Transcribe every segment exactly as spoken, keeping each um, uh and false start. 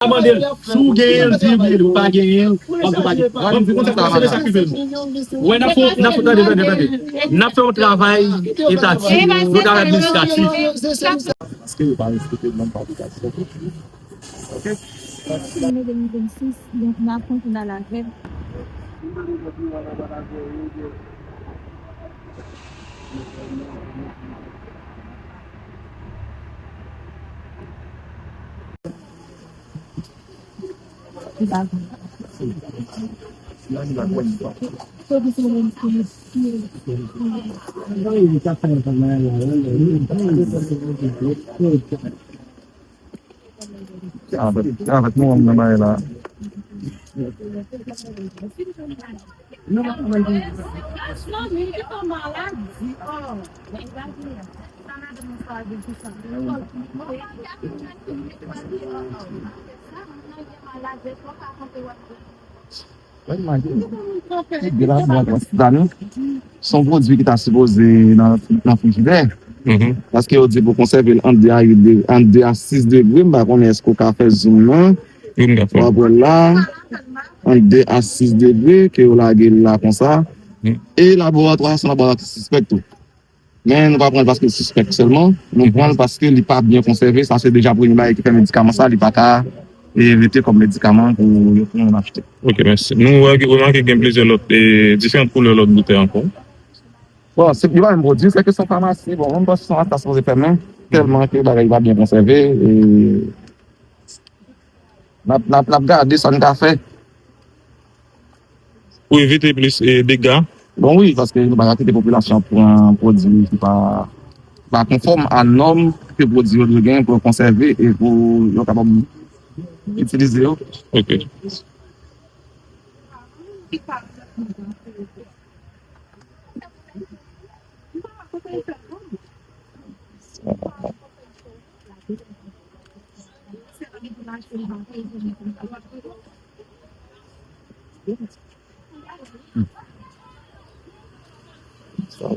A mande l, si w genyen l, di w genyen l, ou pa genyen l, w ap di w pa genyen l. W ap di konsa, paske se sa k rive nou. Wè, n ap fè, n ap fè, tande, tande, tande. N ap fè yon travay etatik, yon travay administratif. Paske yo pa respekte nòm fabrikasyon. Ok? Ane de mil vennsis, donk n ap kontinye al avè l. Avèk, avèk nou menm nan bagay la. Wi, imajine. Ti de la bwat Dani, se yon pwodui ki ta sipoze nan, nan frijidè. Mhm. Paske yo di pou konsève l ant de a uit degre, ant de a sis degre, m pa konnen èske w ka fè zoom nan. Wi, m ka fè. W ap wè l la, ant de a sis degre, ke yo lage l la konsa. Mhm. E laboratwa, se yon laboratwa ki sispèk tou. Men nou pa pran l paske l sispèk sèlman, nou pran l paske li pa byen konsève. Sa se deja premye bagay ki fè medikaman sa, li pa ka, e, rete kòm medikaman pou yo pran, achte. Ok, mèsi. Nou wè, remake gen plizyè lòt, e, diferan koulè lòt boutèy ankò. Bon, se, li pa menm pwodui, se ke se yon famasi. Bon, mwen, m panse se yon atas sipoze fèmen, tèlman ke bagay pa byen konsève, e, N ap, n ap, n ap gade sa n ka fè. Pou evite plis, e, dega. Bon, wi, paske nou pa ka kite popilasyon an pran pwodui ki pa, pa konfòm a nòm ke pwodui yo dwe gen pou yo konsève e pou yo kapab itilize yo. Ok. Sa,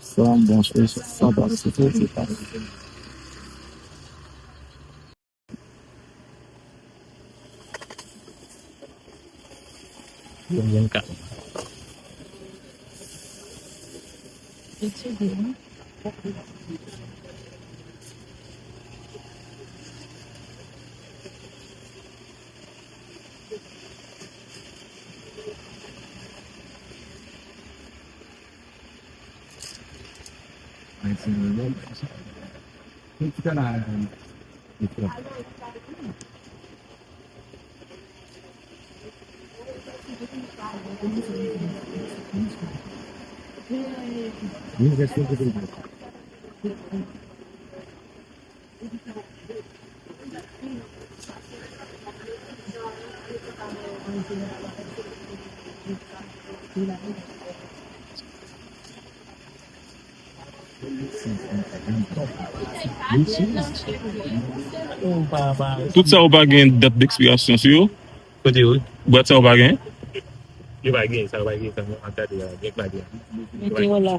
sa, bon, se, se, sa pa, se, se, se pa. Yo jwenn ka. Tout sa ou pa gen dat dekspirasyon sou yo? Kote yo? Bwat sa ou pa gen? Yo pa gen sa, yo pa gen sa, nou ap gade a, gen pa gen. Mete yo la.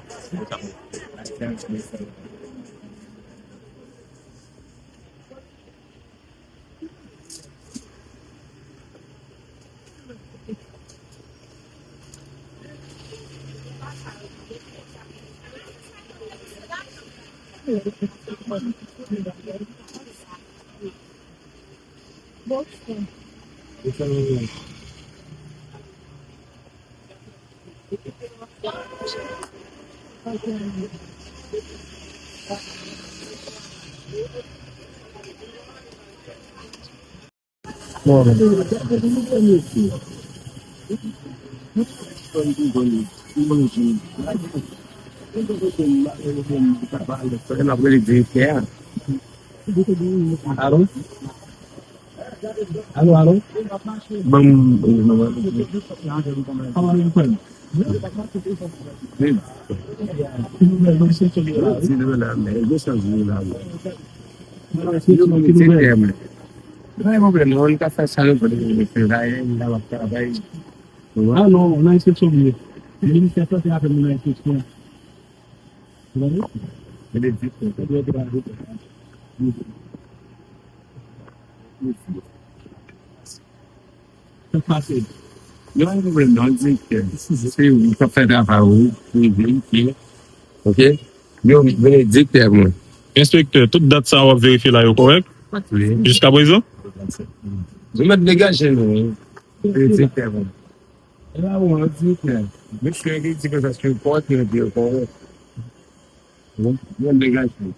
Alo? Alo, alo? Ban m, Ah non, nan enspeksyon li ye. Ministè Sante ap fè moun nan enspeksyon. Ou tande? Mete di. Mete di. Sa pase. Yo pa gen pwoblèm non, direktè. Se ou k ap fè travay ou, ou verifye. Oke? Yo, vini direktè mwen. Enspektè, tout dat sa w ap verifye la yo kòrèk? Wi. Jiskaprezan? Nou mèt degaje nou, wi. Vini direktè mwen. E la ou an direktè. Mesye ki di konsa sou pòt, yo di yo kòrèk. Wi, nou mèt degaje nou.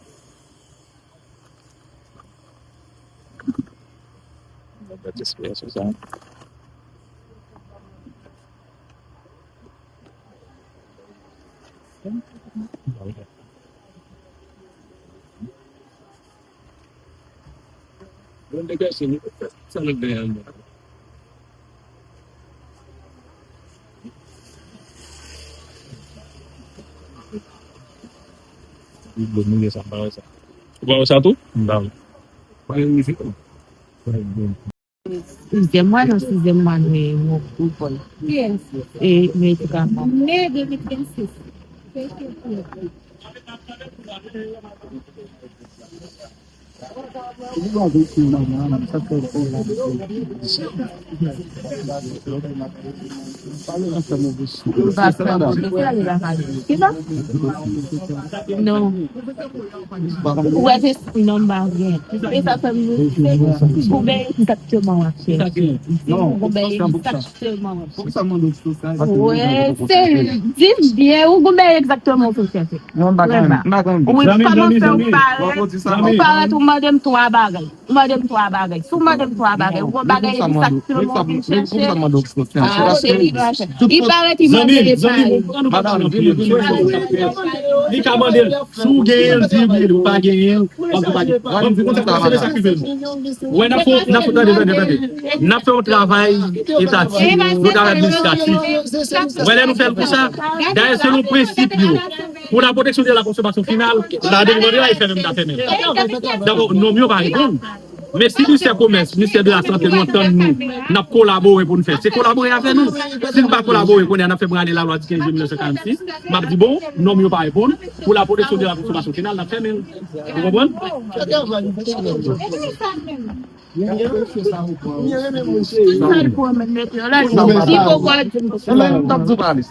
Mwen pa t espere sou sa. Mwen degaj se li. Sa nou gen anba? Li bon, nou gen sa, m pa wè sa. Ou pa wè sa tou? M pa wè. Pa gen mizik non. Sizyèm mwa, non, sizyèm mwa, nou, nou, nou, nou, e medikaman. Me de mil vennsis. Non. Ou wè se non, m pa gen. E sa fè m se goube egzakteman w ap chèche. Si ou goube egzakteman w ap chèche. Wè, se di m byen, ou goube egzakteman w ap chèche. Vrèman. Ou kòmanse ou parèt, ou parèt, ou mande m twa bagay. Ou mande m twa bagay. Si w mande m twa bagay, ou gon bagay egzakteman w vin chèche. Ah, cheri, pa chè. Li parèt, li mande li pa. Li ka mande l. Si w genyen l, di l, ou pa genyen l, w ap di w pa genyen. Ban m di w konsa, se de sa k rive nou. Wè, n ap fè, n ap fè, tande, tande, tande. N ap fè yon travay etatik, yon travay administratif. Wè, lè nou fè l konsa, dayè, selon prensip yo, pou la pwoteksyon de la konsomasyon final, la demann la, e fèmen m ta fèmen. Dakò, non m yo pa reponn. Men si ministè komès, ministè de la sante, nou antann nou, n ap kolabore pou n fè. Se kolabore avè nou. Si n pa kolabore, kounye a n ap fè m rale lalwa di kenz jen mil nèf san karannsis. M ap di, bon, non m yo pa reponn. Pou la pwoteksyon de la konsomasyon final, n ap fèmen l. Ou konprann? Sa l pwomèt mete yo la, li poko di m. Sa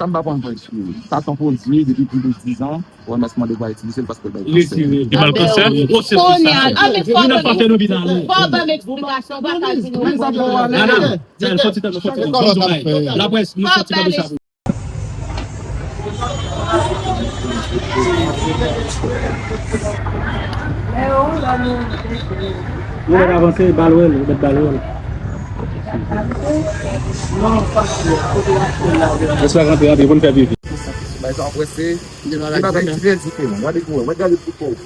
m pa konn pran eksplize. Sa se yon pwodui depi plis de diz an. O M S mande pou al itilize l paske l bay kansè. Li mal kansè? Kounye a, anben, fò ban m, fò ban m eksplikasyon, ou pa ka di nou. Nana, sòti tann, sòti tann. Laprès, nou sòti tann sa. Ou mèt avanse, ba l wè l, ou mèt ba l wè l. Mesye rantre, rantre, pou n fè pi vit. Bay sa prese. Li pa bay trè diferan. Gade pou wè, gade pou wè.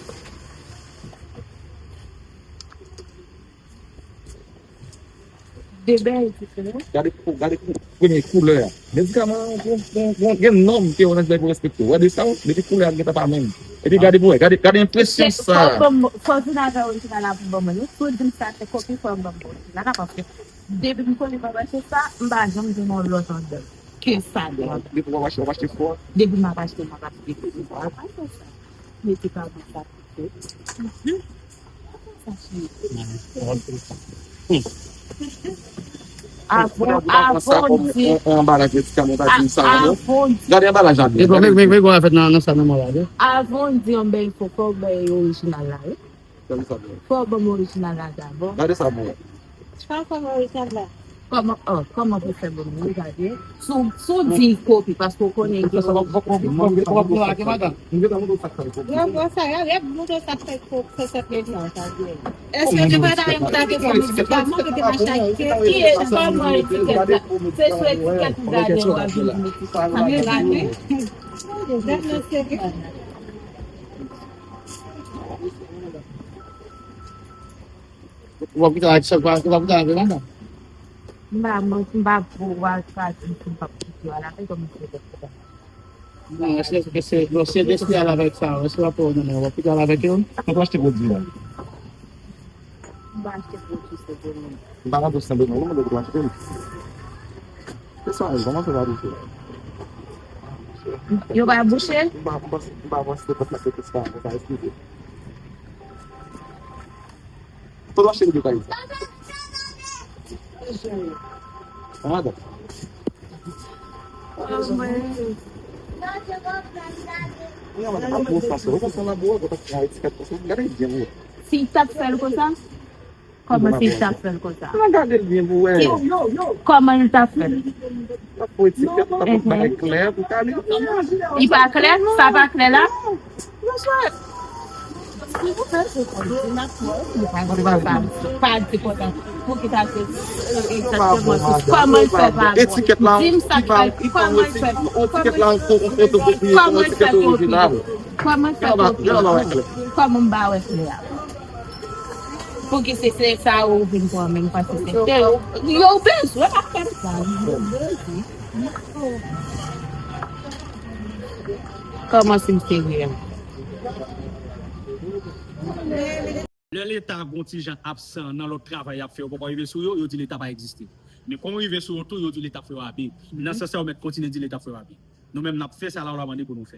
De bèl diferan. Gade pou, gade pou premye koulè a. Medikaman an, gen, gen, gen, gen nòm ke yo nan pou respekte. Ou wè de sa, depi koulè a gentan pa menm. Epi gade pou wè, gade, gade enpresyon sa. Fò ban m, fò vin avè orijinal la pou ban mwen. Si w di m sa se kopi, fò ban m orijinal la, paske depi m konnen m ap achte sa, m pa janm jwenn yon lòt anndan ke sa. Depi w ap achte, w ap achte fò. Depi m ap achte, m ap achte fò. Mete pa bon sa. Avan, avan di. Gade anbalaj la. Gade anbalaj la. Avan di yon bèl fò, fò bèl orijinal la, wi. Fò ban m orijinal la dabò. Gade sa pou wè. Sa fò ban m orijinal la. Kòman, oh, kòman pou fè ban m li gade? Si w, si w di kopi, paske w konnen gen. Yo, bon, sa, yo, yo, montre sa k fè kopi, se sèt mil sa, sa gen. Èske te pa ta yon ta te fè medikaman, ke te pa ta ki, ki, kòman etikèt la? Se sou etikèt ou gade, w ap vin medikaman. Gade. Gade, mesye. Ou pa kite ak chak, ou pa kite avè madanm? M pa, m pa pou al chwazi si m p ap kite yo al avè yo, misye te fè. Non, èske, èske, èske, èske w al avèk sa, èske w ap pran nan men, w ap kite al avèk yo? Mwen pa achte pwodui a. M pa achte pwodui Sendomeng. M pa rantre Sendomeng, non, mwen dwe achte l. Se sa, kòman se pa bouche? Yo pa bouche? M pa, m pa, m pa panse se pòt la se plis pa, sa eskize. Foto a cheri de Paris. Ann adan. Ou gen madanm ap bon sa, ou konn sa l ap bon, ou konn sa l ap bon, gade byen, wi. Si l t ap fè l konsa, kòman si l t ap fè l konsa? Ann gade l byen pou wè. Kòman l t ap fè l? L ap fè etikèt, l ap bay klè pou ka li. Li pa klè? Sa pa klè la? Monchè. Si ou fè se konn di n ap fè, ou pa di konsa. Pa di konsa. Pou ki sa se egzakteman sou kòman l fè pa bon? Etiket la, di m sa k fè, kòman l fè, kòman l fè, kòman l fè konpli? Kòman l fè konpli? Kòman m ba wè klè a? Pou ki se, se sa ou vin pran menm paske se te yo bezwen ap fè sa. Kòman si m serye? Lè Leta gon ti jan absan nan lòt travay y ap fè, yo poko rive sou yo, yo di Leta pa egziste. Men kon rive sou yo tou, yo di Leta ap fè yo abe. Nan sans sa, yo mèt kontinye di Leta ap fè yo abe. Nou menm, n ap fè sa la, yo la mande pou nou fè.